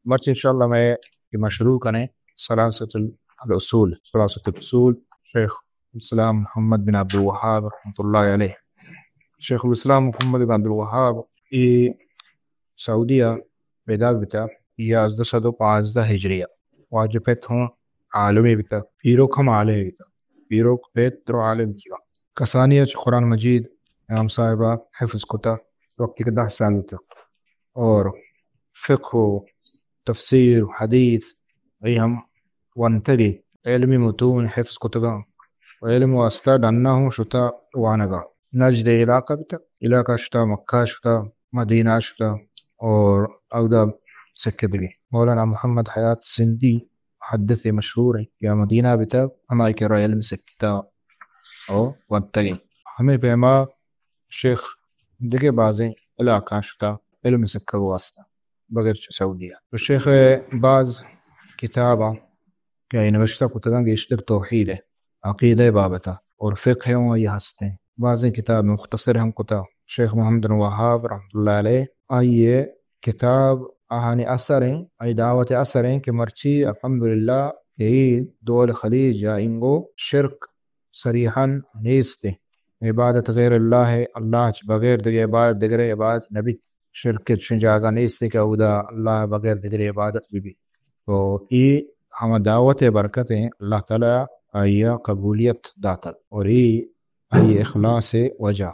مرچی انشاءاللہ مئے کہ مشروع کنیں ثلاثة الاصول، ثلاثة الاصول، شیخ الاسلام محمد بن عبد الوہاب رحمۃ اللہ علیہ۔ شیخ الاسلام محمد بن عبد الوہاب ای سعودی ء پیداک بیتا، یازدہ سد و پانزدہ ہجری ء۔ واجہ پت ہوں عالمے بیتا، پیروک ہم عالمے بیتا۔ پیروک پت درو عالم بیتا۔ کسانی ء چہ قرآن مجید امام صاحب ء حفظ کتا وقتی کہ دہ سال بیتا، اور فقہ و تفسیر و حدیث ای ہم ونتگی، علمی متون حفظ کتگاں و علم واسطہ ڈنا ہوں شتا وانگا۔ نجد علاقہ بیتا، علاقہ شتا، مکہ شتا، مدینہ شتا اور اودا سکتگی۔ مولانا محمد حیات سندھی محدث مشہور ہیں کہ مدینہ بیتا، ہمائی کرا علم سکتا او ونتگی۔ ہمیں پیما شیخ دگہ بازیں علاقہ شتا علم سکگ واسطہ بغیر چہ سعودی ء۔ تو شیخ ء باز کتاباں کہ آئی نوشتہ کتگاں گیشتر توحید ء عقیدہ ء بابت ء اور فقہ ء آئی ہستیں۔ بازیں کتاب مختصر ہم کتا۔ شیخ محمد بن وہاب رحمۃ اللہ علیہ آئی ء کتاب آہانی اثر ہیں، آئی دعوت اثر ہیں کہ مرچی الحمدللہ کہ ای دول خلیج یا انگو شرک صریحاً نیست۔ عبادت غیر اللہ ء، اللہ چ بغیر دگہ عبادت دگرے عبادت نہ بیت۔ شرک ء چشیں جاگہ نیست کہ اودا اللہ ء بغیر دگرے عبادت بہ بیت۔ تو ای ہما دعوت ء برکت ہیں، اللہ تعالی آئی ء قبولیت داتگ اور ای آئی اخلاص ء وجہ۔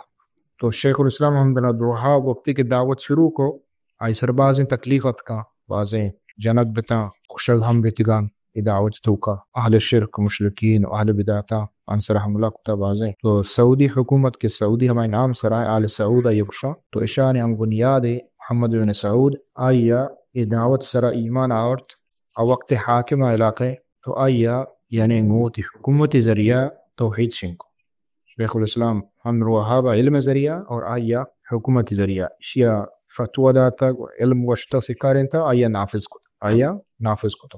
تو شیخ الاسلام محمد بن عبد الوہاب وقتی کہ دعوت شروع کو، آئی سر بازیں تکلیف اتکاں، بازیں جنگ بتاں، کشگ ہم بیتگاں۔ اے دعوت توکا اہل شرک، مشرکین و اہل بدعتاں آن سر حملہ کتا بازیں۔ تو سعودی حکومت کہ سعودی ہمائی نام سرا آل سعود آئی گشاں، تو اشانی ہم بنیاد محمد بن سعود آئی اے دعوت سرا ایمان آورت۔ آ وقت حاکم علاقہ تو آئی یعنی گوں وتی حکومتی ذریعہ توحید شنگ کو۔ شیخ الاسلام ہم روحاب علم ذریعہ اور آئی حکومتی ذریعہ اشیا فتوی داتگ و علم گوشتہ سکارینتہ، آئی نافذ کت، آئی نافذ کت۔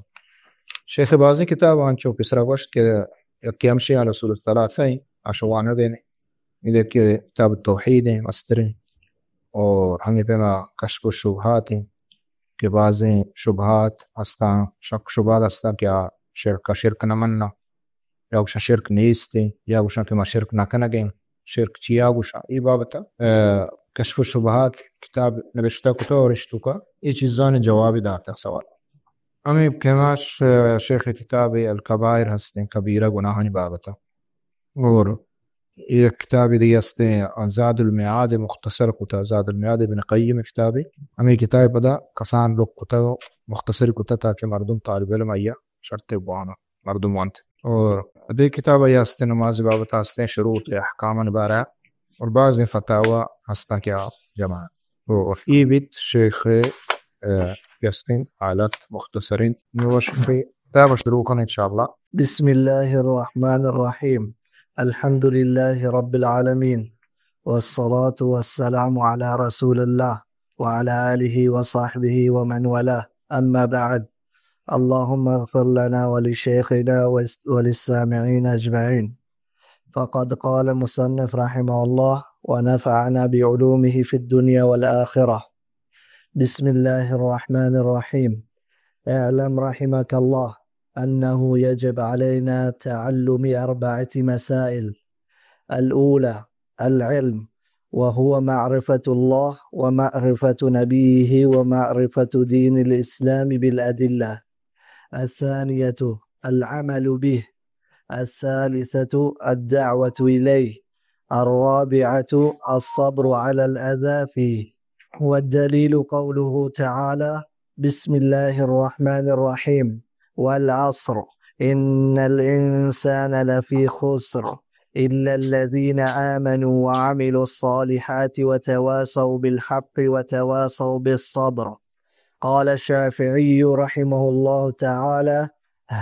شیخ بازیں کتاب آنچو پسرا گوشت کہ یکی ہمشی آل اصول الثلاثہ ہیں، آشو وانگ ہیں، اندے کہ کتاب توحید ہیں، مستر ہیں، اور ہمیں پیما کشف الشبہات ہیں کہ بازیں شبہات ہستاں، شک شبہات ہستاں کہ آ شرک، شرک نہ مننا۔ یا گوشاں شرک نیست، یا گوشاں کہ ما شرک نہ کنگیں، شرک چیا گوشاں۔ اے بابت کشف الشبہات کتاب نبشتہ کتا اور اشتوکا اے چیزانی جواب داتا سوال۔ ہمیں کماش شیخ کتاب الکبائر ہستیں، کبیرہ گناہانی بابت۔ اور ایک کتاب دی ہستیں زاد المعاد مختصر کتا، زاد المعاد ابن قیم کتابے۔ ہمیں کتاب پدا کسان لوگ کتا، مختصر کتا تاکہ مردم طالب علم آیا شرط بوانا۔ مردم وانت۔ اور ادے کتاب آئی ہستیں نماز بابت ہستیں شروط احکام بارہ اور بعض فتاوی ہستاں کہ آ جمع۔ تو ای بیت شیخ، اه، یستیں حالت مختصرین نوشتے کتاب شروع کن انشاءاللہ۔ بسم الله الرحمن الرحيم. الحمد لله رب العالمين. والصلاة والسلام على رسول الله وعلى آله وصحبه ومن والاه. أما بعد. اللهم اغفر لنا ولشيخنا ولس-، وللسامعين أجمعين. فقد قال المصنف رحمه الله: "ونفعنا بعلومه في الدنيا والآخرة". بسم الله الرحمن الرحيم. اعلم رحمك الله أنه يجب علينا تعلم أربعة مسائل. الأولى: العلم، وهو معرفة الله ومعرفة نبيه ومعرفة دين الإسلام بالأدلة. الثانية: العمل به. الثالثة: الدعوة إليه. الرابعة: الصبر على الأذى فيه. والدليل قوله تعالى: بسم الله الرحمن الرحيم. والعصر. إن الإنسان لفي خسر. إلا الذين آمنوا وعملوا الصالحات وتواصوا بالحق وتواصوا بالصبر. قال الشافعي رحمه الله تعالى: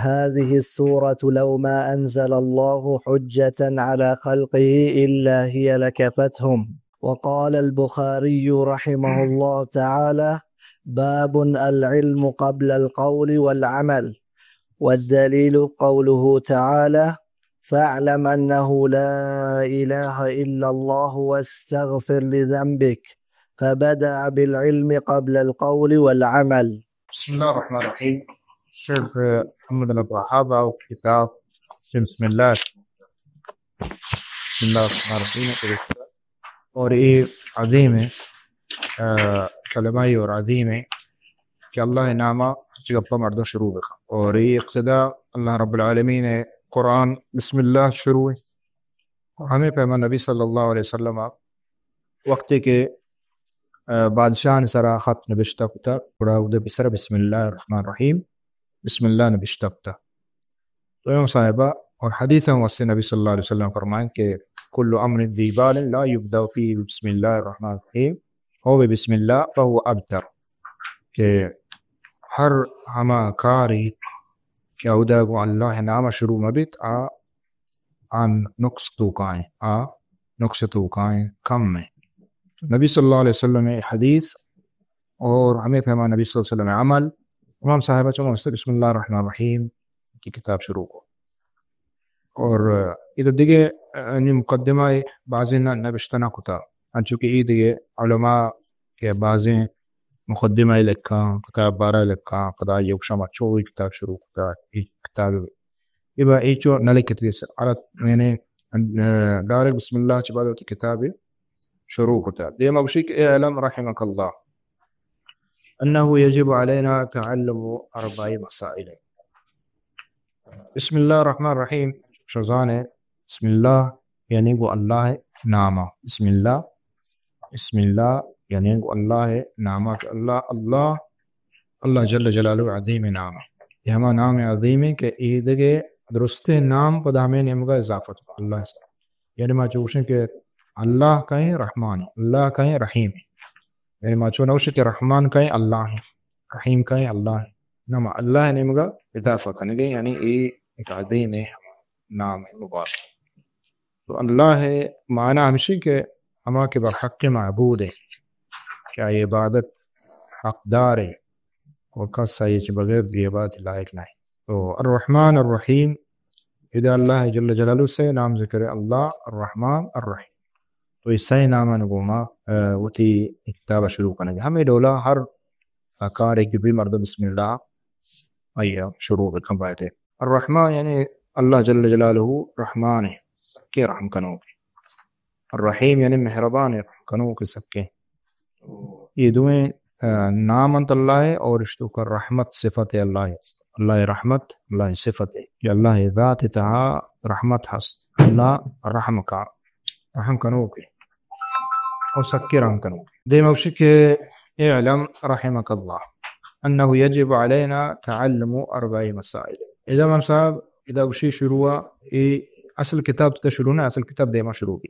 هذه السورة لو ما أنزل الله حجة على خلقه إلا هي لكفتهم. وقال البخاري رحمه الله تعالى: باب العلم قبل القول والعمل. والدليل قوله تعالى: فاعلم أنه لا إله إلا الله واستغفر لذنبك. فبدأ بالعلم قبل القول والعمل. بسم اللہ الرحمن الرحیم۔ شیخ محمد الوہاب آؤ کتاب بسم اللہ، بسم اللہ الرحمن الرحیم۔ اور یہ عظیم ہے، آ، کلمہ اور عظیم ہے کہ اللہ نامہ چگپا مردم شروع بکن۔ اور یہ ابتدا اللہ رب العالمین ہے قرآن بسم اللہ شروع ہے۔ ہمے پیما نبی صلی اللہ علیہ وسلم وقتی کہ، آ، بادشاہ نے سرا خط نبشتہ کتا، گڑا اودے پیسرا بسم اللہ الرحمن الرحیم، بسم اللہ نبشتہ کتا۔ تو اے صاحبہ، اور حدیث ہم واسطے نبی صلی اللہ علیہ وسلم فرمائیں کہ کل امر ذی بال لا یبدأ فیہ بسم اللہ الرحمن الرحیم او بسم اللہ فہو ابتر، کہ ہر ہما کاری کہ اودا گوں اللہ نام شروع مبیت، آ آ نقص توکائیں، آ نقص توکائیں، کم ہے۔ نبی صلی اللہ علیہ وسلم حدیث اور ہمیں پیما نبی صلی اللہ علیہ وسلم عمل، امام صاحب چون بسم اللہ الرحمن الرحیم کی کتاب شروع کو۔ اور ادھر دیگه انی مقدمہ بعضی نہ نبشتہ نہ کتا، انچو کہ ای دیگه علماء کہ بعضی مقدمہ لکھاں، کتاب بارہ لکھاں، پدا یک شما چو ای کتاب شروع کتا، ای کتاب ای با ایچو نہ لکھت گیس۔ عرب یعنی، آ، ڈائریکٹ بسم اللہ چہ بعد وتی کتاب شروع کتا۔ دیما گوشی کہ اعلم رحمک اللہ انه یجب علینا تعلم اربع مسائل۔ بسم اللہ الرحمن الرحیم، شزانے، بسم اللہ یعنی گو اللہ ناما۔ بسم اللہ، بسم اللہ یعنی گو اللہ ناما کہ اللہ، اللہ اللہ جل جلالہ عظیم نام ہے۔ یہ ہما نام عظیم ہے کہ ای دگہ درستیں نام پدا ہمیں نیمگا اضافت ہو۔ اللہ سے۔ یعنی ما چوشیں کہ اللہ کہیں رحمان، اللہ کہیں رحیم۔ یعنی ما چو نوشیں کہ رحمان کہیں اللہ ہیں، رحیم کہیں اللہ ہیں۔ نہ ما اللہ نیمگا اضافہ کنگے، یعنی ای ایک عظیم نام ہے مبارک۔ تو اللہ ہے معنی ہمشی کہ ہما کہ برحق معبود ہے، کہ آئی عبادت حقدار ہے، و کس آئی چہ بغیر دی عبادت لائق نہیں۔ تو الرحمن الرحیم، ادا اللہ جل جلالہ سے نام ذکر ہے، اللہ الرحمن الرحیم۔ تو یہ سہ نامان گوما، آ، وتی کتاب شروع کنگے۔ ہمیں ڈولا ہر کارے کہ بھی مردم بسم اللہ آئی شروع بکن باید۔ الرحمن یعنی اللہ جل جلالہ رحمان ہے، سکے رحم کنوک۔ الرحیم یعنی مہربان ہے، رحم کنوک سکے۔ یہ دوئیں، آ، نام انت اللہ ہے اور اشتو کا رحمت صفت ہے اللہ ہے۔ اللہ رحمت، اللہ صفت ہے۔ یہ اللہ ذات تہا رحمت ہست۔ اللہ رحم کا، رحم کنوک ہے۔ اور سکے رحم کنوک۔ دیما گوشی کہ اعلم رحمک اللہ انه یجب علینا تعلم اربع مسائل۔ ادا امام صاحب، ادا گوشی شروع، ای اصل کتاب تا شروع نہ، اصل کتاب دیما شروع بی۔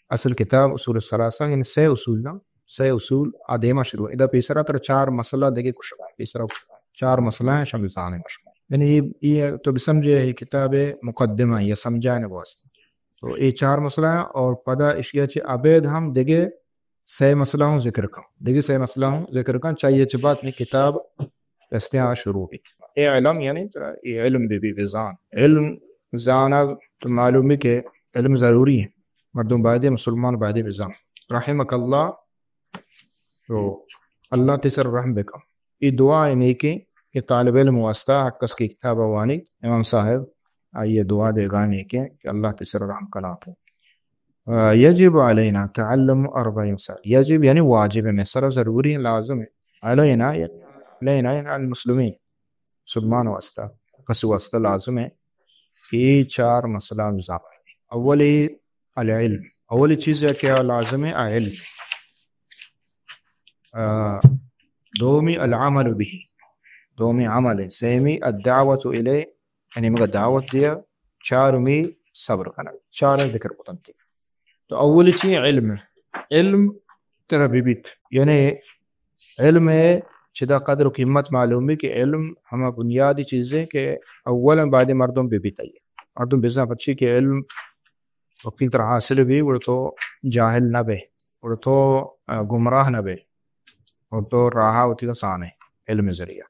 اصل کتاب اصول الثلاثہ، یعنی سہ اصول نا، سہ اصول آ دیما شروع۔ ادا پیسرا تر چار مسئلہ دگہ کشگا، پیسرا چار مسئلہ ہیں شمزان ہے مشکل۔ یعنی یہ، یہ تو بسمجھے یہ کتاب مقدمہ یا سمجھانے واسطے۔ تو یہ چار مسئلہ ہیں اور پدا اشیا چہ ابید ہم دگہ سہ مسئلہ ہوں ذکر کن۔ دگہ سہ مسئلہ ہوں ذکر کن، چاہیے چہ بات میں کتاب دستیاں شروع بی۔ اے علم یعنی ترا اے علم بی بی بزان۔ علم زانگ تو معلوم بی کہ علم ضروری ہے۔ مردم بایدے، مسلمان بایدے بزان۔ رحمک اللہ، تو اللہ تی سر رحم بکن۔ اے دعا ہے نیکیں کہ طالب علم واسطہ ہر کس کہ کتاب وانی، امام صاحب آئی دعا دیگا نیکیں کہ اللہ تی سر رحم کنات۔ آ، یجب علینا تعلم اربع مسائل۔ یجب یعنی واجب ہے، مئے سرا ضروری ہے، لازم ہے۔ علینا یعنی، علینا یعنی المسلمین، مسلمان واسطہ، کس واسطہ لازم ہے کہ اے چار مسئلہ ہم زانت۔ اولی العلم، اولی چیز ہے کہ لازم ہے علم۔ آ، دومی العمل به، دومی عمل ہے۔ سیمی الدعوت الیہ، یعنی مگا دعوت دیا، چارمی صبر کنگ، چار ذکر کتنتی۔ تو اولی چی علم؟ علم ترا ببیت، یعنی علم ہے چدا قدر و قیمت معلوم بی کہ علم ہما بنیادی چیزیں کہ اولا باید مردم ببیت۔ آئی مردم بزن پرچی کہ علم وقتی ترا حاصل بی، گڑا تو جاہل نہ بے، گڑا تو، آ، گمراہ نہ بے، اور تو راہا وتی سانے علم ذریعہ۔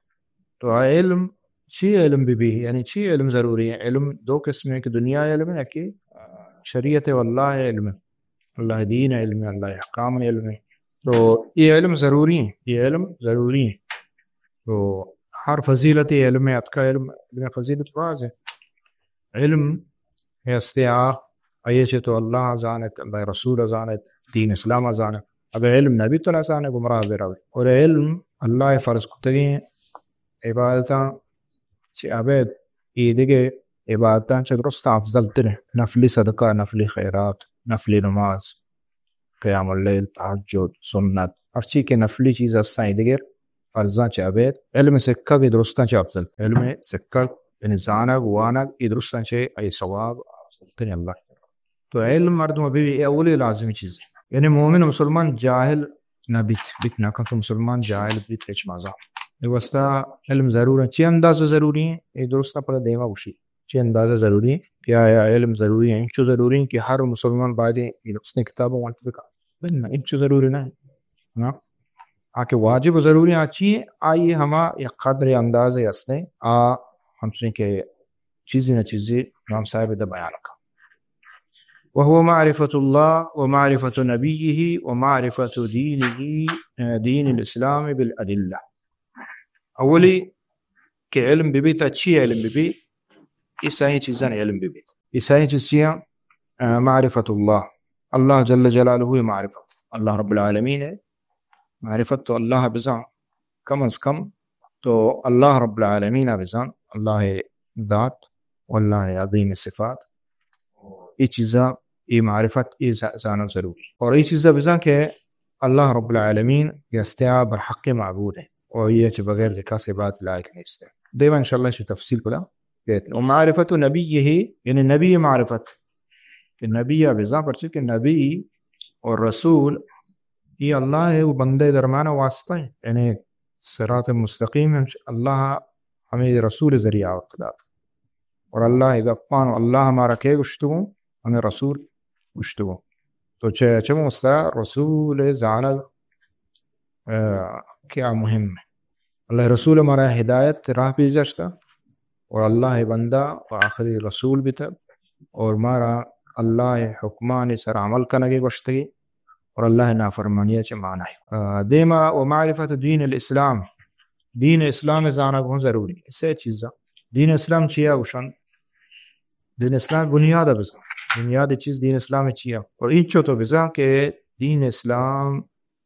تو آ علم، چی علم بی بی، یعنی چی علم ضروری ہے؟ علم دو قسم ہے کہ دنیا علم ہے کہ، آ، شریعت و اللہ علم ہے، اللہ دین علم ہے، اللہ احکام علم ہے۔ تو یہ علم ضروری ہے، یہ علم ضروری ہے۔ تو ہر فضیلت علم ءِ اتکا، علم، علم ءِ فضیلت باز اِنت. علم ہستے آ، آئی ءَ چہ تو اللہ ءَ زانت، اللہ ءِ رسول ءَ زانت، دین اسلام ءَ زانت. اگر علم نہ بیت تو نہ زانے، گمراہ بہ روے. اور علم اللہ ءِ فرض کتگیں عبادتاں چہ ابید اے دگہ عبادتاں چہ درستاں افضل تر اِنت. نفلی صدقہ، نفلی خیرات، نفلی نماز، قیام اللیل، تہجد، سنت، ہرچی کہ نفلی چیز ہستاں، اے دگہ فرضاں چہ ابید علم سکگ اے درستاں چہ افضل. علم سکگ، یعنی زانگ، وانگ، اے درستاں چہ اے ثواب افضل تریں اللہ. تو علم مردم بہ بی، اے اولی لازمی چیز. یعنی مومن مسلمان جاہل نہ بیت، بیت نہ کنت مسلمان جاہل بیت، ہچ مزہ. اے واسطہ علم ضرور اِنت. چی اندازہ ضروری اِنت؟ اے درستاں پدا دیما گوشی. چی اندازہ ضروری اِنت کہ آیا علم ضروری اِنت، انچو ضروری اِنت کہ ہر مسلمان باید اِنت اے درستیں کتاب ونت بکن؟ بل نہ، انچو ضروری نہ اِنت. ہاں؟ آ کہ واجب و ضروری اِنت، آ چی اِنت؟ آئی ہما یک قدر اندازے ہستیں، آ ہمچنین کہ چیزے نہ چیزے امام صاحب ادا بیان کن. وهو معرفة الله ومعرفة نبيه ومعرفة دينه، دين الإسلام بالأدلة. اولی کہ علم بہ بیت، چی علم بہ بیت؟ اے سئیں چیزانی علم بہ بیت. اے سئیں چیز چی اَنت؟ آ، معرفت اللہ، اللہ جل جلالہ ءِ معرفت، اللہ رب العالمین ءِ معرفت تو اللہ ءَ بزان، کم از کم تو اللہ رب العالمین ءَ بزان، اللہ ءِ ذات و اللہ ءِ عظیم صفات. اے چیزاں، اے معرفت، اے ز-، زانگ ضروری. اور اے چیزاں بزان کہ اللہ رب العالمین ہستے آ برحق معبود اِنت و آئی ءَ چہ بغیر دگہ کس عبادت لائق نیست. دیما انشاءاللہ ایشی تفصیل پدا بیت. و معرفت نبیہ، یعنی نبی ءِ معرفت، کہ نبی ءَ بزان، پرچہ کہ نبی اور رسول اے اللہ ءُ بندہ ءِ درمیان ءَ واسطہ اِنت. یعنی صراط مستقیم ہم اللہ ءَ ہمے رسول ءِ ذریعہ آورت دات. اور اللہ ءِ گپاں، اللہ ءَ مارا کئے گوشتگوں؟ ہمے رسول گوشتگوں. تو چہ، چہ واسطہ رسول ءِ زانگ، آ، کہ آ مہم اِنت. اللہ ءِ رسول ءَ مارا ہدایت ءِ راہ پیش داشتہ اور اللہ ءِ بندہ و آخری رسول بیتگ اور مارا اللہ ءِ حکمانی سر عمل کنگ ءَ گوشتگی اور اللہ ءِ نافرمانی ءَ چہ مانائے. آ، دیما و معرفت دین الاسلام، دین اسلام ءِ زانگ ہوں ضروری. سے چیزاں. دین اسلام چیا گوشنت؟ دین اسلام بنیاد ءَ بزان. بنیاد چیز دین اسلام چیا؟ اور اینچو تو بزان کہ دین اسلام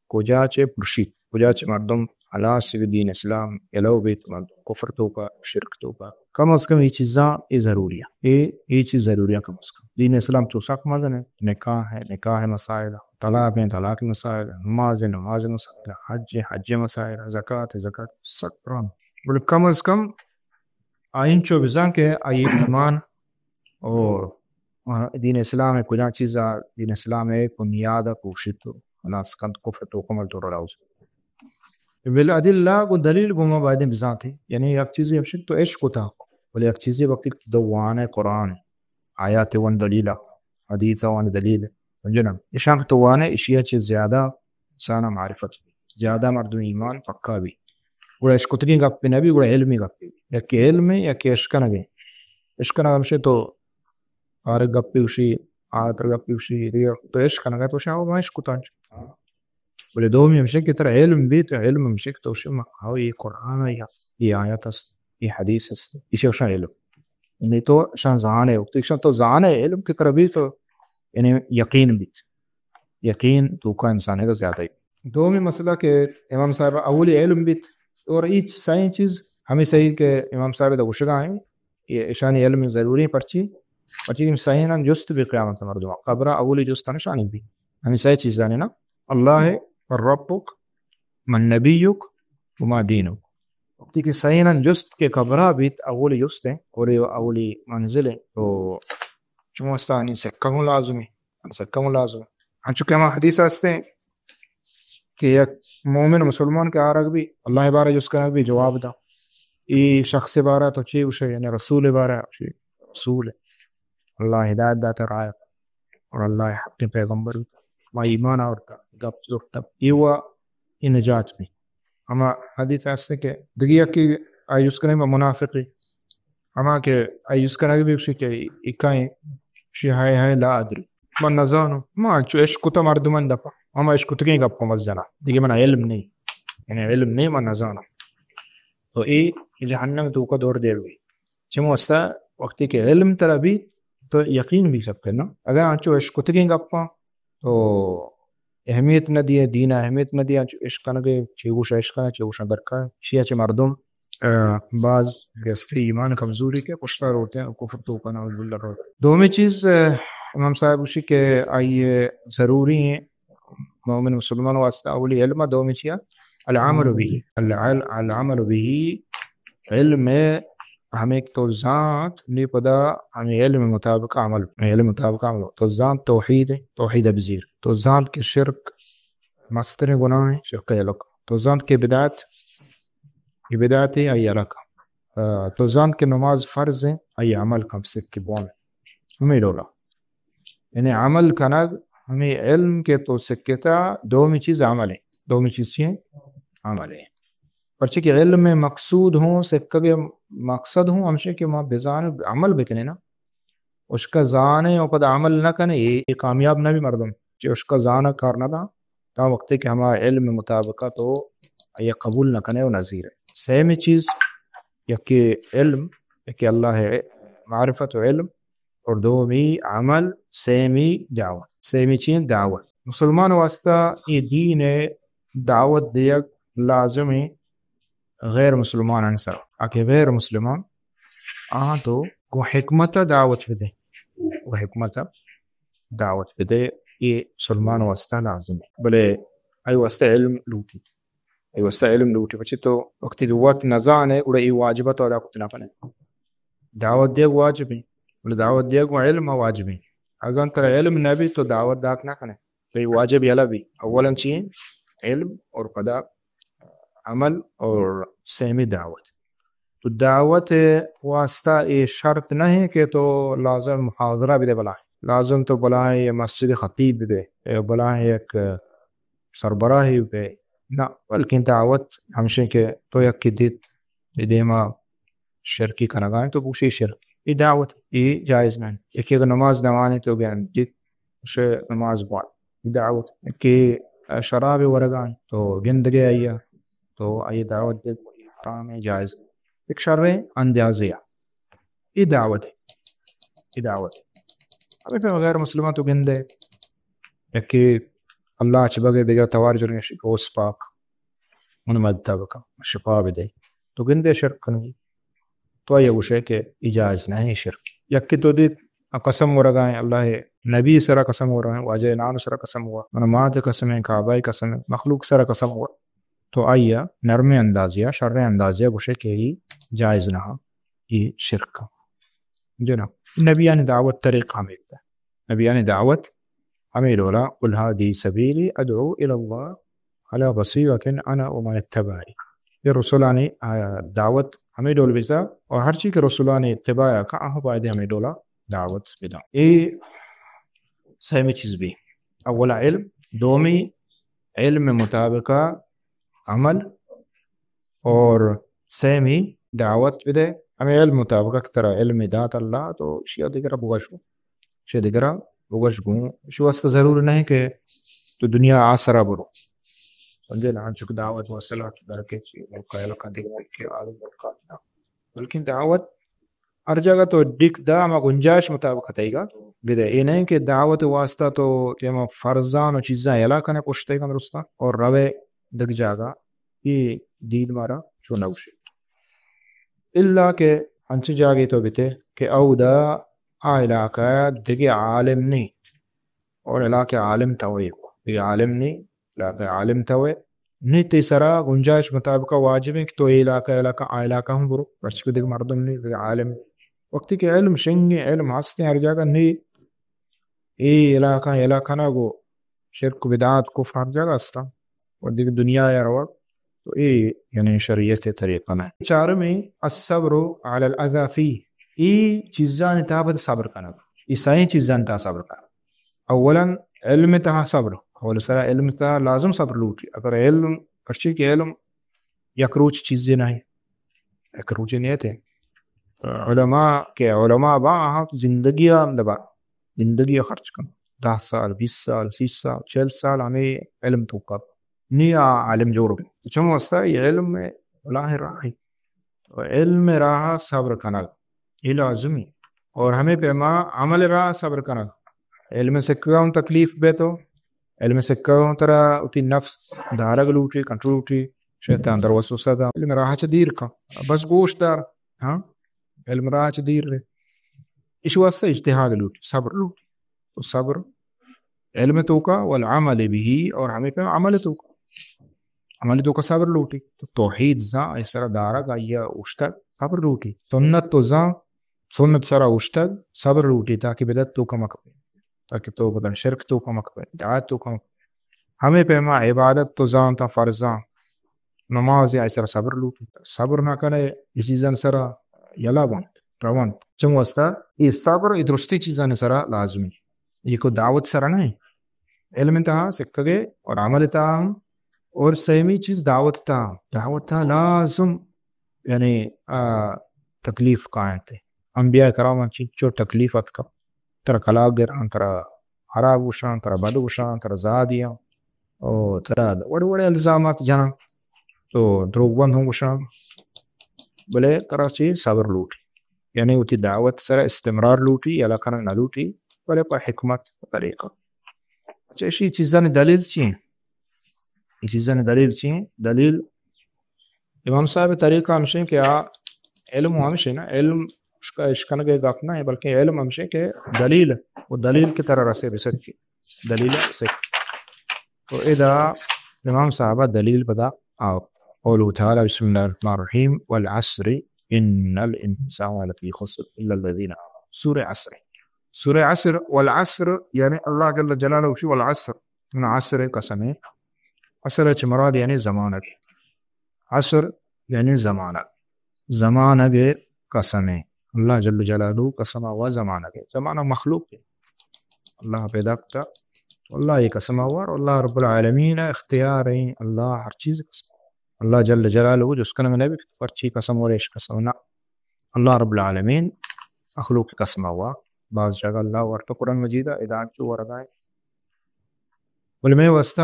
کجا چہ پرشیت، کجا چہ مردم ہلاس بہ دین اسلام یلو بیت، مردم کفر توکا، شرک توکا. کم از کم اے چیزاں اے ضروری اِنت. اے، اے چیز ضروری اِنت کم از کم. دین اسلام چو سک مزن اِنت، نکاح اِنت، نکاح ءِ مسائل، طلاق اِنت، طلاق ءِ مسائل، نماز اِنت، نماز ءِ مسائل، حج اِنت، حج ءِ مسائل، زکات اِنت، زکات، سک پران. بلے کم از کم آ اینچو بزان کہ آئی ایمان اور دین اسلام ءِ کجام چیز ءَ، دین اسلام ءِ بنیاد ءَ پوشیت و ہلاس کنت، کفر ءِ توکا مردم را راوز. بالادلہ، گوں دلیل گوں ما باید بزانت. یعنی یک چیزے ہمشی تو اش کتا، بلے یک چیزے وقتی کہ تو وانئے قرآن، آیات وان دلیل، حدیث وان دلیل، سمجھنا؟ اشاں کہ تو وانئے، اشیا چہ زیادہ انسان ءَ معرفت بیت، زیادہ مردم ایمان پکا بیت. گڑا اشکتگیں گپے نہ بیت، گڑا علمی گپے بیت. یکے علم اِنت، یکے اشکنگ اِنت. اشکنگ ہمشی تو آرگ گپے گوشی، آتر گپے گوشی، دگہ تو اشکنگ ءَ تو شاہ ما اشکتاں. بلے دومی ہمشی کہ ترا علم بیت، علم ہمشی کہ تو شما، ہاو، اے قرآن اِنت، اے آیت است، اے حدیث است، ایشی اشاں علم. نی تو اشاں زانئے، وقتی اشاں تو زانئے، علم کہ ترا بیت تو، یعنی یقین بیت. یقین توکا انسان ءَ زیادہ اِنت. دومی مسئلہ کہ امام صاحب اولی علم بیت، اور اے سئیں چیز ہمے سئیں کہ امام صاحب ءَ گوشگا اِنت، اے اشانی علم ضروری اِنت. پرچی؟ پرچی کہ سئیناں جست بیت قیامت ءَ مردماں. قبر ءَ اولی جست اشانی بیت. ہمے سئیں چیزانی نا، اللہ ربک، من نبیک، وما دینک. وقتی کہ سئیناں جست کہ قبر ءَ بیت، اولی جست اِنت، اور اے اولی منزل اِنت. تو چو مستانی سکہ ہوں لازمی، سکہ ہوں لازمی. انچو کہ ہما حدیث ہستیں کہ یک مومن مسلمان کہ آرگ بی، اللہ بارہ جست کنگ بی، جواب دا. اے شخص بارہ تو چی گوشے؟ یعنی رسول بارہ، چی؟ رسول. اللہ ہدایت داتا، راہ، اور اللہ حق پیغمبر، ما ایمان آورتا، گپ زرتا. اے وا اے نجات بی. ہما حدیث ہست کہ دگہ یکے آئی جست کنگ بی منافقے، ہما کہ آئی جست کنگ بی گوشی کہ اے کئے؟ گوشی ہائے ہائے لا ادری، من نزاناں. ما انچو اشکتا مردمانی دپا، ہما اشکتگیں گپا بس جنا، دگہ منا علم نی، یعنی علم نی، من نزاناں. تو اے جہنم توکا دور دیر بی۔ چمو استا وقتی کہ علم ترا بی تو یقین بی سب کرنا۔ اگر انچو اشکتگیں گپاں تو اہمیت نہ دیئے، دین ءَ اہمیت نہ دیئے، انچو اشکنگے، چے گوشا اشکناں، چے گوشا درکاں، شیا چہ مردم، آ، باز گستے ایمان کمزوری کہ پشتا روتے ہیں، کفر توکا نعوذ باللہ روتے ہیں۔ دومی چیز، آ، امام صاحب گوشی کہ آئی ضروری ہیں، مومن مسلمان واسطہ اولی علم، دومی چیا؟ العمل به۔ العل-، العمل به، علم ہمیں تو زانت، نی پدا ہمیں علم مطابق عمل، علم مطابق عمل۔ تو زانت توحید ہے، توحید بزیر۔ تو زانت کہ شرک مستریں گناہ ہے، شرک یلک۔ تو زانت کہ بدعت، یہ بدعت ہے، آئی یلک۔ آ، تو زانت کہ نماز فرض ہے، آئی عمل کم سک بوان۔ ہمیں ڈولا۔ یعنی عمل کنگ، ہمیں علم کہ تو سکتا، دومی چیز عمل ہے۔ دومی چیز چی ہے؟ عمل ہے۔ پرچہ کہ علم مقصود ہوں، سکگ مقصد ہوں، ہمشہ کہ ما بزان عمل بکنے نا۔ اشکا زانے و پدا عمل نہ کنے، اے، اے کامیاب نہ بی مردم۔ چہ اشکا زانا کار نہ دا، تا وقتے کہ ہما علم مطابقہ تو آئی قبول نہ کنے و نظیر ہے۔ سیمی چیز، یکی علم، یکی اللہ ہے، معرفت و علم، اور دومی عمل، سیمی دعوت۔ سیمی چین دعوت۔ مسلمان واسطہ یہ دین ہے دعوت دیگ لازم ہے غیر مسلمان سر۔ آکہ غیر مسلمان آہاں تو گو حکمت دعوت بدے، گو حکمت دعوت بدے، یہ مسلمان واسطہ لازم ہے۔ بلے آئی واسطہ علم لوٹی۔ اے واسطہ علم لوٹی۔ پچے تو وقتی کہ وت نزانے، گڑا اے واجبہ تو ادا کت نہ کنے۔ دعوت دیگ واجب ہے، بلے دعوت دیگ و علم واجب ہے۔ اگر ترا علم نہ بی تو دعوت دات نہ کنے۔ تو اے واجب یلا بی۔ اولاً چی ہے؟ علم اور پدا عمل اور سیمی دعوت۔ تو دعوت واسطہ اے شرط نہیں کہ تو لازم محاضرہ بدے بلائیں۔ لازم تو بلائیں یہ مسجد خطیب بدے، یا بلائیں یک سربراہی بے۔ نہ، بلکن دعوت ہمشیں کہ تو یکی دیت، اے دیما شرکی کنگا انت، تو بوشی شرک۔ اے دعوت، اے جائز نہ انت۔ یکی اگر نماز نوانے تو بیان دیت، گوشے نماز بوان۔ اے دعوت۔ کہ شراب ورگا انت، تو گندگے آئیا، تو آئی دعوت دے، حرام ہے، جائز۔ ایک شریں اندازے آ۔ اے دعوت ہے۔ اے دعوت ہے۔ ہمیں پہ غیر مسلمان تو گندے۔ یکی اللہ چہ بغیر دیگر توار جنگش اوس پاک۔ من مدد بکن، شفا بدے۔ تو گندے شرک کنگی۔ تو آئی گوشے کہ اے جائز نہیں شرک۔ یکی تو دیت قسم ورگائیں، اللہ نبی سرا قسم ورگائیں، واجہ نان سرا قسم ہوا، من مات قسم ہے، کعبہ قسم ہے، مخلوق سرا قسم ہوا۔ تو آئی نرم اندازیا، شر اندازیا گوشے کہ اے جائز نہ، اے شرک۔ جنا۔ نبیانی دعوت طریقہ ہمیں۔ نبیانی دعوت ہمیں ڈولا، قل هذه سبيلي أدعو إلى الله على بصيرة أنا ومن اتبعني۔ یہ رسولانی، آ، دعوت ہمیں ڈول بیتا، اور ہر چی کہ رسولانی اتباع کا، آہو باید ہمیں ڈولا دعوت بدا۔ اے سیمی چیز بی۔ اولا علم، دومی علم مطابقہ عمل، اور سیمی دعوت بدے۔ ہمیں علم مطابقہ کہ ترا علم دات اللہ، تو شیا دیگر بگوش۔ چہ دگرا بگوش گوں۔ شو است ضرور نہیں کہ تو دنیا آسرا برو۔ سمجھے نا؟ چک دعوت وصلات در کے چی ملکا، علاقہ دیگر ملک کے، آدم ملکا۔ بلکن دعوت ہر جگہ تو ڈک دا، ہما گنجائش مطابق تئیگا بدے۔ اے نہیں کہ دعوت واسطہ تو تیما فرضان و چیزاں یلا کنے پشتے کن درستا اور روے دگ جاگا۔ اے دین مارا چو نہ گوشیت۔ الا کہ انچیں جاگے تو بتے کہ اودا آ علاقہ دگہ عالم نی، اور علاقہ عالم توے، دگہ عالم نی، علاقہ عالم توے، نی تئی سرا گنجائش مطابق واجب ہے کہ تو اے علاقہ، علاقہ، آ علاقہ ہم برو، پرچہ کہ دگہ مردم نی، دگہ عالم۔ وقتی کہ علم شنگیں، علم ہستیں ہر جگہ نی، اے علاقہ، علاقہ نہ گو شرک و بدعات کفر ہر جگہ ہستاں۔ و دگہ دنیا یا روگ تو اے یعنی شریعت طریقہ نہ۔ چارمی الصبر علی الاذی فی، اے چیزانی تہا پد صبر کنگ۔ اے سئیں چیزانی تہا صبر کنگ۔ اولاً علم تہا صبر۔ اول سرا علم تہا لازم صبر لوٹی۔ اگر علم، پرچی کہ علم یک روچ چیزے نہیں۔ یک روچے نیتے۔ علماء کہ علماء با آہاں زندگی ہم دبا، زندگی خرچ کن۔ دہ سال، بیس سال، سی سال، چل سال ہمیں علم توکا۔ نی آ عالم جوڑ بی۔ چون واسطہ یہ علم میں اللہ راہی۔ تو علم ءِ راہ ءَ صبر کنگ، اے لازمی۔ اور ہمے پیما عمل ءِ راہ ءَ صبر کنگ۔ علم ءِ سکگ ءَ ہم تکلیف بیت، تو علم ءِ سکگ ءَ ہم ترا وتی نفس دارگ لوٹی، کنٹرول لوٹی، شیطان در وسوسہ دا۔ علم ءِ راہ ءَ چہ دیر کن، بس گوش دار، ہاں، علم ءِ راہ ءَ چہ دیر رے۔ ایشی واسطہ اجتہاد لوٹی، صبر لوٹی۔ تو صبر علم ءِ توکا، والعمل به، اور ہمے پیما عمل ءِ توکا۔ عمل ءِ توکا صبر لوٹی۔ تو توحید زان، آئی سرا دارگ، آئی ءَ اوشتگ، صبر لوٹی۔ سنت تو زان، سنت سرا اوشتگ، صبر لوٹی، تاکہ بدعت توکا مکپے، تاکہ تو بدن شرک توکا مکپے، بدعت توکا مکپے۔ ہمے پیما عبادت تو زانت، فرضاں، نماز، آئی سرا صبر لوٹی۔ صبر نہ کنے، اے چیزاں سرا یلہ بنت، رونت۔ چم واسطہ اے صبر اے درستی چیزانی سرا لازمی۔ اے کو دعوت سرا نہ، علم ءِ تہا سکگے اور عمل ءِ تہا ہم، اور سیمی چیز دعوت ءِ تہا۔ دعوت ءِ تہا لازم، یعنی، آ، تکلیف کاینت۔ انبیاء کرام چنچو تکلیف اتکا۔ ترا کلاگ گراں، ترا خراب گوشاں، ترا بد گوشاں، ترا زاہ دیاں، او ترا وڑ وڑ الزامات جناں، تو دروگ بند ہوں گوشاں، بلے ترا چی صبر لوٹی، یعنی وتی دعوت سرا استمرار لوٹی، یلہ کنگ نہ لوٹی، بلے پہ حکمت، پہ طریقہ۔ اچھا، اشی چیزانی دلیل چی ہیں؟ اے چیزانی دلیل چی ہیں؟ دلیل امام صاحب ءِ طریقہ ہمشیں کہ آ علم ہمشیں نا، علم اشکا اشکنگ ءِ گپ نہ، بلکہ علم ہمشیں کہ دلیل، و دلیل کہ ترا رسے بسکی، دلیل بسکی۔ تو ادا امام صاحب ءَ دلیل پدا آؤ۔ قوله تعالی، بسم اللہ الرحمن الرحیم، والعصر ان الانسان لفی خسر الا الذین آمنوا۔ سورہ عصر۔ سورہ عصر، والعصر، یعنی اللہ جل جلالہ گوشی والعصر، من عصر قسم ہے۔ عصر چہ مراد یعنی زمانگ۔ عصر یعنی زمانگ۔ زمانگ قسم ہے۔ اللہ جل جلالہ قسم ہوا زمانگ ہے۔ زمانگ مخلوق ہے۔ اللہ پیدا کتا۔ اللہ یہ قسم ہوا، اللہ رب العالمین اختیار ہیں۔ اللہ ہر چیز قسم۔ اللہ جل جلالہ جس کنگ نبی، پرچی قسم ورے، اش قسم نہ۔ اللہ رب العالمین مخلوق قسم ہوا۔ بعض جگہ اللہ ورتہ قرآن مجید ءَ، ادا چو ورگائیں۔ بلے مئے واسطہ،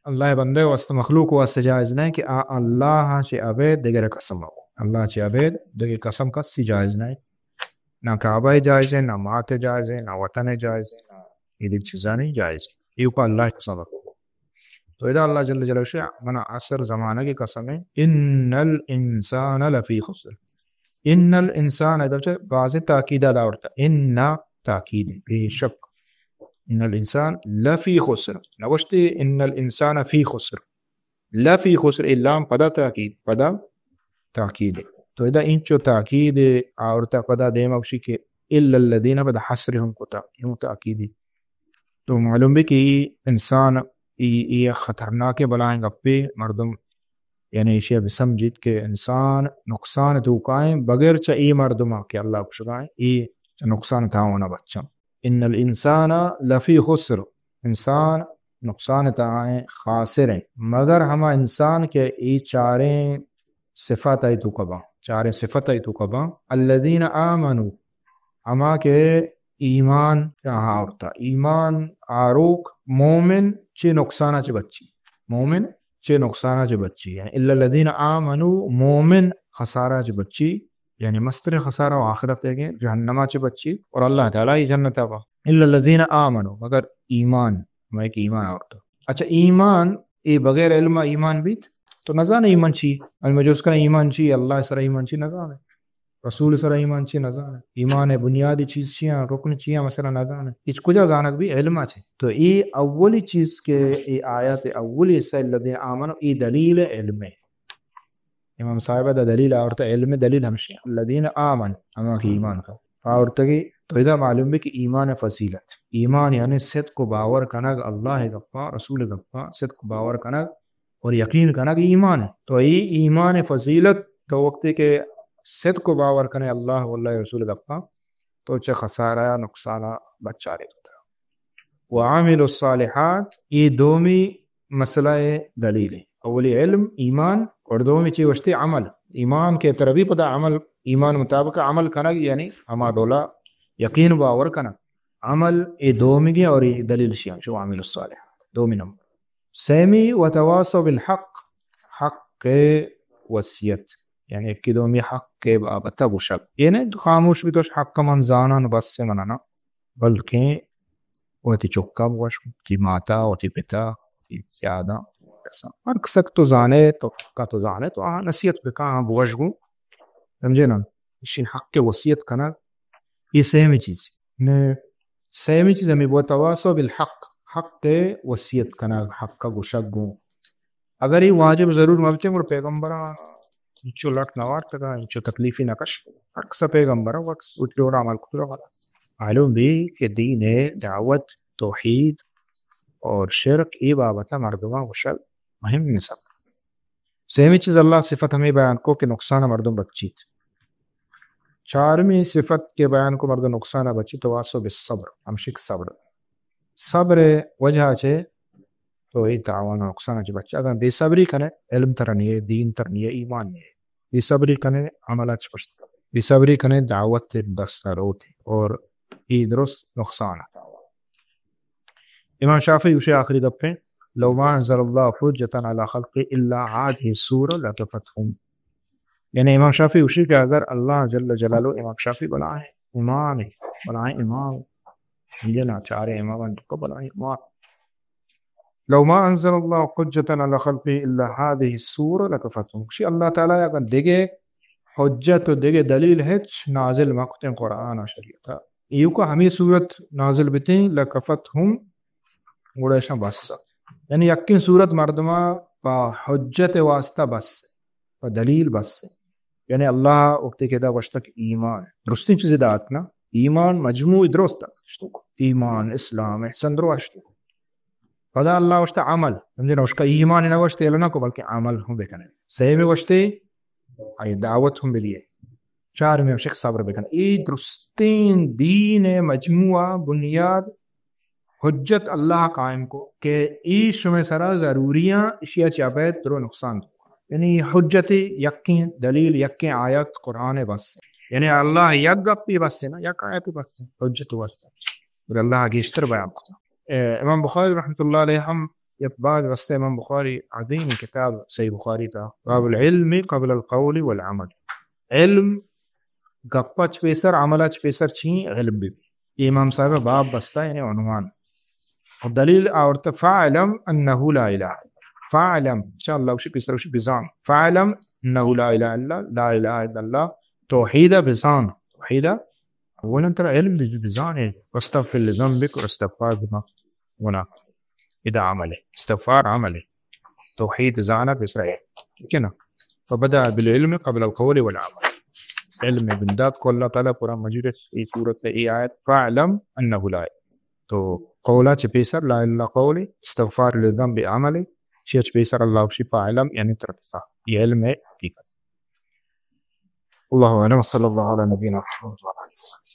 اللہ ءِ بندہ ءِ واسطہ، مخلوق ءِ واسطہ جائز نہ کہ آ اللہ ءَ چہ ابید دگرے قسم ہوا۔ اللہ ءَ چہ ابید دگہ قسم کسی جائز نہ۔ نہ کعبہ ءِ جائز ہے، نہ مات ءِ جائز ہے، نہ وطن ءِ جائز ہے، نہ اے دگہ چیزانی جائز ہے۔ ایوکا اللہ ءِ قسم ہوا۔ تو ادا اللہ جل جلالہ شہ من عصر زمانگ قسم ہے، ان الانسان لفی خسر۔ ان الانسان، ادا چہ بازیں تاکید ادا آورتا۔ ان تاکید، بے شک۔ ان الانسان لفی خسر۔ نوشتے ان الانسان فی خسر۔ لفی خسر، اے لام پدا تاکید، پدا تاکید۔ تو ادا انچو تاکید آورتا، پدا دیما گوشی کہ الا الذین، پدا حصر ہم کتا، ہم تاکید۔ تو معلوم بی کہ ای انسان، ای، ای خطرناکیں بلاہیں گپے، مردم یعنی ایشی ءَ بسمجیت کہ انسان نقصان توکائیں، بغیر چہ ای مردماں کہ اللہ گوشگائیں، ای چہ نقصان تاونا بچاں۔ ان الانسان لفی خسر، انسان نقصان تائیں، خاسریں، مگر ہما انسان کہ ای چاریں صفت ای توکا باں، چاریں صفت ای توکا باں، الذین آمنوا، ہما کہ ایمان کہ آہاں آورتا۔ ایمان آروک مومن چہ نقصانا چہ بچی۔ مومن چہ نقصانا چہ بچی۔ یعنی الا الذین آمنوا، مومن خسارا چہ بچی۔ یعنی مستر خسارا و آخرت ہے کہ جہنما چہ بچی اور اللہ تعالی ای جنتا با۔ الا الذین آمنوا، مگر ایمان، ہمائی کہ ایمان آورتا۔ اچھا، ایمان، اے بغیر علم ایمان بیت؟ تو نزانے ایمان چی؟ علم جز کنا ایمان چی؟ اللہ سرا ایمان چی نزانے؟ رسول سرا ایمان چی نزانے؟ ایمان بنیادی چیز چیاں، رکن چیاں، مثلا نزانے۔ ہچ کجا زانگ بی علم چی۔ تو ای اولی چیز کہ ای آیات اولی حصہ الذین آمنوا، ای دلیل علم ہے۔ امام صاحب دا دلیل آورتا، علم دلیل ہمشی۔ الذین آمنوا، ہما کہ ایمان کا آورتگی۔ تو ادا معلوم بی کہ ایمان فضیلت۔ ایمان یعنی صدق و باور کنگ اللہ گپا، رسول گپا، صدق و باور کنگ اور یقین کنگ ایمان ہے۔ تو ای ایمان فضیلت تو وقتی کہ صدق و باور کنے اللہ و اللہ رسول گپا، تو چہ خسارہ یا نقصان بچارے۔ وعملوا الصالحات، ای دومی مسئلہ دلیل ہے۔ اولی علم، ایمان، اور دومی چی گوشتی؟ عمل۔ ایمان کہ تربی پدا عمل، ایمان مطابق عمل کنگ، یعنی ہما ڈولا یقین باور کنگ۔ عمل ای دومی گی اور ای دلیل شیان شو عمل الصالحات۔ دومی نمبر۔ سیمی، وتواصوا بالحق، حق وصیت۔ یعنی یکی دومی حق ءِ بابت ءَ گوشگ۔ اے نہ انت خاموش بیت، گوش حق من زاناں، بس ءَ من نہ، بلکیں وتی چکا بگوش، وتی ماتا، وتی پتا، وتی جادا، ہر کسک تو زانے، تو حقا تو زانے، تو آہاں نصیحت بکن، آہاں بگوش گوں، سمجھے نا؟ اشی حق ءِ وصیت کنگ، اے سیمی چیز۔ نے سیمی چیز ہمیں بو تواصوا بالحق، حق ءِ وصیت کنگ، حق ءَ گوشگ گوں۔ اگر اے واجب ضرور مہ بیتیں، گڑا پیغمبراں انچو لٹ نہ وارتگا، انچو تکلیفی نہ کش۔ ہر کسا پیغمبر وقت اچ ڈول عمل کتگا خلاص۔ معلوم بی کہ دین ءِ دعوت، توحید اور شرک، اے بابت ءَ مردماں گوشگ مہم سبب۔ سیمی چیز اللہ صفت ہمیں بیان کو کہ نقصان ءَ مردم بچیت۔ چارمی صفت کہ بیان کو مردم نقصان ءَ بچیت، تواصوا بالصبر، ہمشک صبر۔ صبر ءِ وجہ چے؟ تو اے تاوان و نقصان چہ بچ۔ اگر بے صبری کنے، علم ترا نیے، دین ترا نیے، ایمان نیے۔ بے صبری کنے، عمل چہ پشت۔ بے صبری کنے، دعوت دست روت اور اے درست نقصان ہے۔ امام شافعی گوشے آخری گپیں، لو ما انزل اللہ حجتا علی خلقه الا هذه السورة لکفتهم۔ یعنی امام شافعی گوشے کہ اگر اللہ جل جلالہ، امام شافعی بلائیں امام، بلائیں امام، سمجھے نا، چارے امام انت کو بلائیں امام۔ لو ما انزل اللہ حجتا علی خلقه الا هذه السورة لکفتهم۔ شی اللہ تعالی اگر دگہ حجت و دگہ دلیل ہچ نازل مکتیں قرآن و شریعت، ایوکا ہمیں سورت نازل بتیں، لکفتهم، گڑا اشاں بس۔ یعنی یکیں سورت مردماں پہ حجت واسطہ بس، پہ دلیل بس۔ یعنی اللہ وقتی کہ دا گوشتگ ایمان، درستیں چیزے دات نا، ایمان مجموعی درست دات، ایمان، اسلام، احسان درو اشتو۔ پدا اللہ گوشت عمل، سمجھے نا، اشکا ایمان نہ گوشت، ایلو نہ کو، بلکہ عمل ہم بکنے۔ سیمی گوشتے، آئی دعوت ہم بدیے۔ چارمی ہمشک صبر بکن۔ اے درستین دین مجموعہ بنیاد حجت اللہ قائم کو کہ ای شمع سرا ضروریاں، اشیا چی ابید درو نقصان دو۔ یعنی حجت یکیں دلیل، یکیں آیت قرآن بس۔ یعنی اللہ یک گپی بس نا، یک آیت بس، حجت بس۔ اور اللہ گیشتر بیان کتا۔ اے، امام بخاری رحمۃ اللہ علیہ ہم یک باب بستے، امام بخاری عظیم کتاب صحیح بخاری تا، باب العلم قبل القول والعمل۔ علم گپ اچ پیسر، عمل اچ پیسر چی؟ علم بی۔ اے امام صاحب باب بستا، یعنی عنوان۔ اور دلیل آورت، فاعلم انه لا الہ۔ فاعلم، انشاءاللہ، وشی پیسر وشی بزان۔ فاعلم انه لا الہ الا، لا الہ الا اللہ، توحید بزان۔ توحید اولاً ترا علم بی، بزانے، واستغفر لذنبک، اور استغفار بکن گناہ۔ ادا عمل ہے، استغفار عمل ہے۔ توحید زانگ اسرائیل، ٹھیک ہے نا؟ فبدأ بالعلم قبل القول والعمل۔ علم بندات کو اللہ تعالی قرآن مجید اے سورت اے آیت، فاعلم انه لا۔ تو قولا چہ پیسر لا الہ الا قول، استغفار لذنب عمل، چہ چہ پیسر اللہ شفا علم، یعنی ترکتا۔ یہ علم ہے حقیقت۔ اللہ اعلم، صلی اللہ علی نبینا محمد وعلی آلہ وصحبہ۔